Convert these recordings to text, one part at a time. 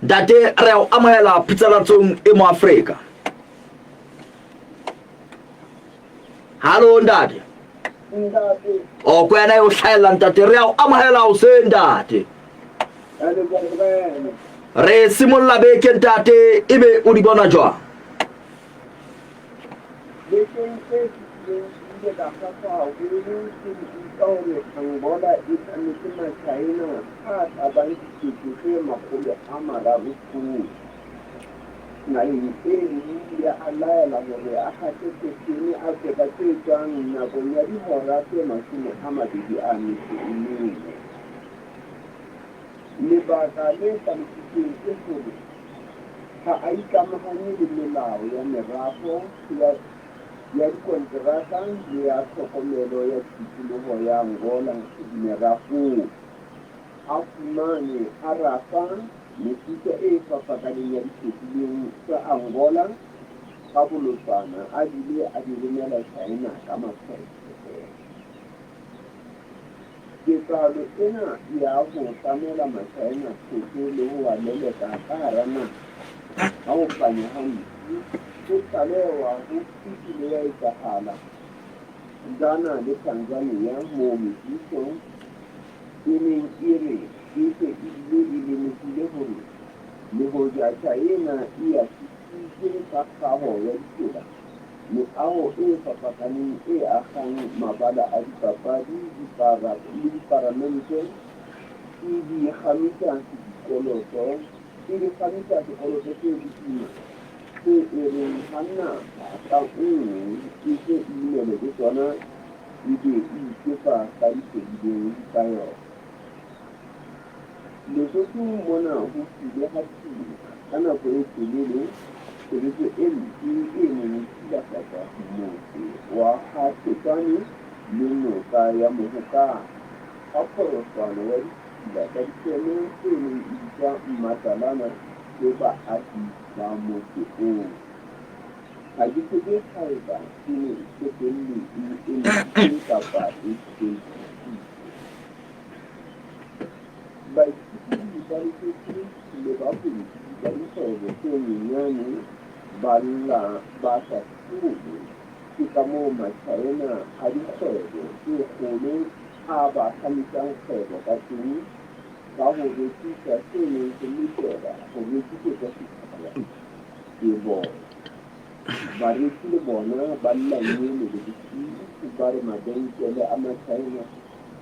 Ntate, re a o amohela phatlalatsong e mo Afrika. Hallo ntate. Ntate. O ko wena e o hlahella ntate, re a o amohela hoseng ntate. Re simolla beke ntate, ebe o di bona jwang? Bekeng e fetileng ke ile ka kgahlwa haholo ke ho utlwa hore Angola e tlametse Machaena a ka bang 300,000 thoto. Naheng eno o ile a laela hore a hate terene a tswe ka tse tswang nakong ya dihora tse 24. Lebaka le hlalositsweng ke hore ha a ikamahanye le melao ya merafo ya ya dikonteraka le ya tlhokomelo ya tikoloho ya Angola merafong. A fumane a rafa mefuta e fapakaneng ya dihlopileng tsa Angola ka bolotsana a bile a di romela China ka makgetlo. Ketsahalo ena ya ho tlamela Machaena thoto le ho a leleka ka hara naha ka ho panya ha ntsu ho tlalehwa ho kile ya etsahala Ghana le Tanzania moo mebuso e neng e re e se e bile e lemohile hore le hoja Chaena e a thusitse ka kgaho ya ditsela, meaho e fapakaneng e akgang mabala a dipapadi le diparamente e di kgamisa dikoloto e di kgamisa sekoloto se boima se e reng ha naha ka nngwe e se e imelwe ke sona e be e itefa ka dikgwedileng tsa yona. Lesothong mona ho kile ha tuma ka nako e telele tshebetso e mpe e neng e silafatsa motse wa ha Thetsane le noka ya Mohokare ka phoroswana ya ditshila tsa difeme e neng e bitswa Mmatalana ke baahi ba motse oo. Ha ke tsebe haeba e ne e qetelle e emisitse kapa e hlwekisitswe. Baithuti ba Lesotho le bahwebi ba dikgwebo tse nyenyane ba lla ba sa hlole ke kamoo Machaena a dikgwebo tse kgolo a ba hlamisang kgwebo ka teng ka ho rekisa se neng se lokela ho rekisetswa setjhaba ke bona. Bareki le bona ba lla nyene le bosiu ba re mabenkele a Machaena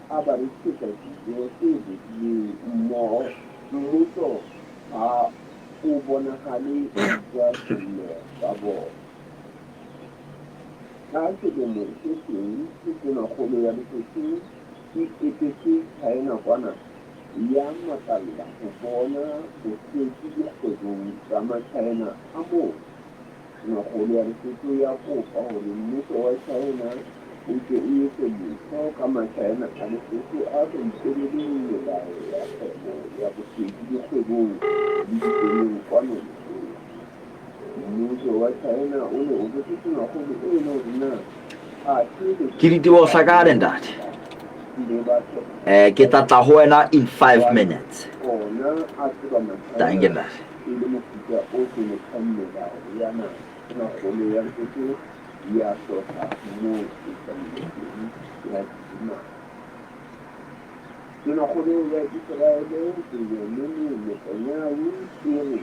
a ba rekisetsa dijo tse bodileng mmoho. Mmuso ha o bonahale o utlwa sello sa bona. Ka selemo se seng Tonakgolo ya Lesotho e etetse China kwana ya makalla ho bona bohlweki dikgwebong tsa Machina a moo. Tonakgolo ya Lesotho ya kopa hore mmuso wa China o ke o etse letho ka Machina a Lesotho a sa ikobeleng melao ya kgwebo ya bohlweki dikgwebong le difemeng kwano Lesotho. Mmuso wa China o ne o botse tonakgolo eno hore na athe Ke diteboho hlakane ntate. Ke tla tla ho wena in 5 minutes. Ona a tseba Machina Dankie ntate. e le mofuta o hlonepshang melao ya naha. Tonakgolo ya Lesotho ya hlotha moo e tlamehileng ya didimala. Tonakgolo ya Iseraele Benjamin Netanyahu e re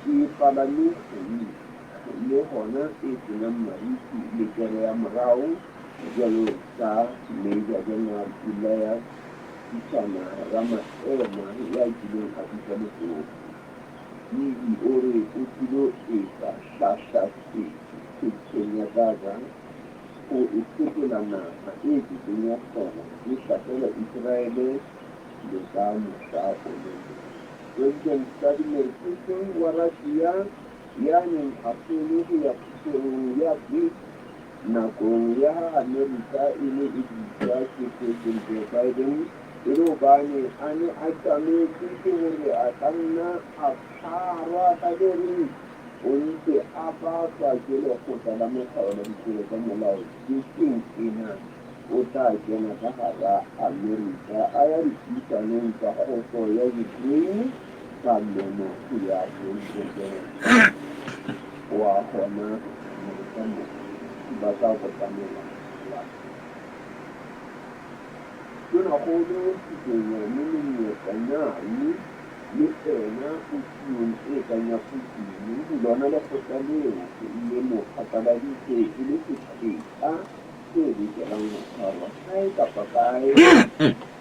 e palame kgomo le hona e senang mariki le kere ya morao jwalo ka Major General Elias Pichana Ramaema ya kileng a busa Lesotho. Bibi o re o tlilo etsa hlahla-setsi setsheng ya Gaza ho e fetola naha e ke keng ya hlola e hlasela Iseraele le ka mohla o le mong. President Vladimir Putin wa Russia ya neng a hlolwe ho ya phuthehong ya BRICS nakong ya ha Amerika e ne e buswa ke President Joe Biden e le hobane a ne a tjametswe ke hore a ka nna a tshwarwa ka le reng o ntse a batlwa ke lekgotla la mokgwa la ditlolo tsa molao bekeng ena o tla kena ka hara Amerika a ya dipuisanong tsa kgotso ya Ukraine. Ka memo ya Presidente wa hona Amerika moo ba tla kopanela la. Tonakgolo Benjamin Netanyahu le ena o puong e kang ya Putin. Lona lekgotla leo le mo phatlaladitse e le seqetha se lokelang ho tshwarwa kae kapa kae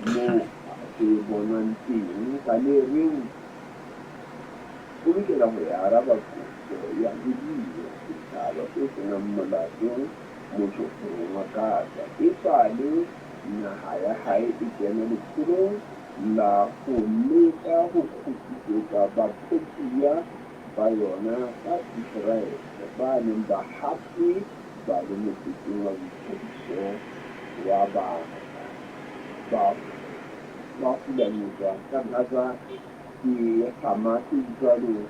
moo se bonwang teng, ka le reng o lokela ho ya araba qoso ya ho diya setjhaba se se nang molato motjhophorong wa Gaza esale naha ya hae e kena letsholong la ho leka ho kgutlisetsa bathopuwa ba yona ba Iseraele ba neng ba haptjwe ba le moketeng wa boithabiso wa ba ba ba hulanyetswa ka Gaza ke Hamas jwalo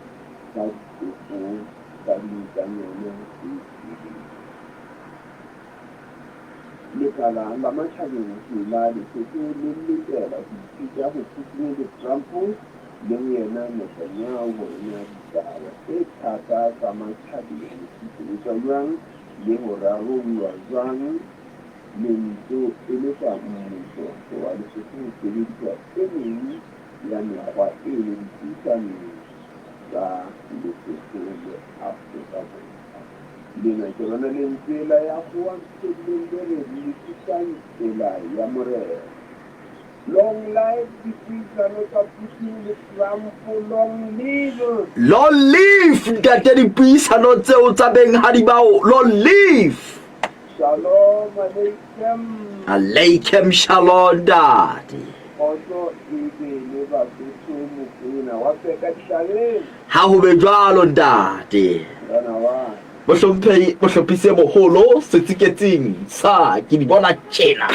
ka ditopo tsa dintjanyana tse shweleng. Lekala la matjhabeng la Lesotho le lokela ho ithuta ho Putin le Trump le ho yena Netanyahu hore na ditaba tse thata tsa matjhabeng di sebetswa jwang le ho rarollwa jwang lentso e le tsa mmuso wa Lesotho ho sebedisa e meng ya mekgwa eno dipuisanong tsa Lesotho le Afrika Borwa. Lena ke lona lentswe la ya howang feelleng le re lokisang tsela ya Morena. Long live dipuisano tsa Putin le Trump, long live! Long live ntate dipuisano tseo tsa benghadi bao, long live! Shalom aleikem. Aleikem shalom ntate. Kgotso e be le Basotho Mokoena wa Peka Dihlabeng. Ha ho be jwalo ntate. Morena wa. Mohlomphehi mohlophisi e moholo setsiketsing sa ke di bona tjena.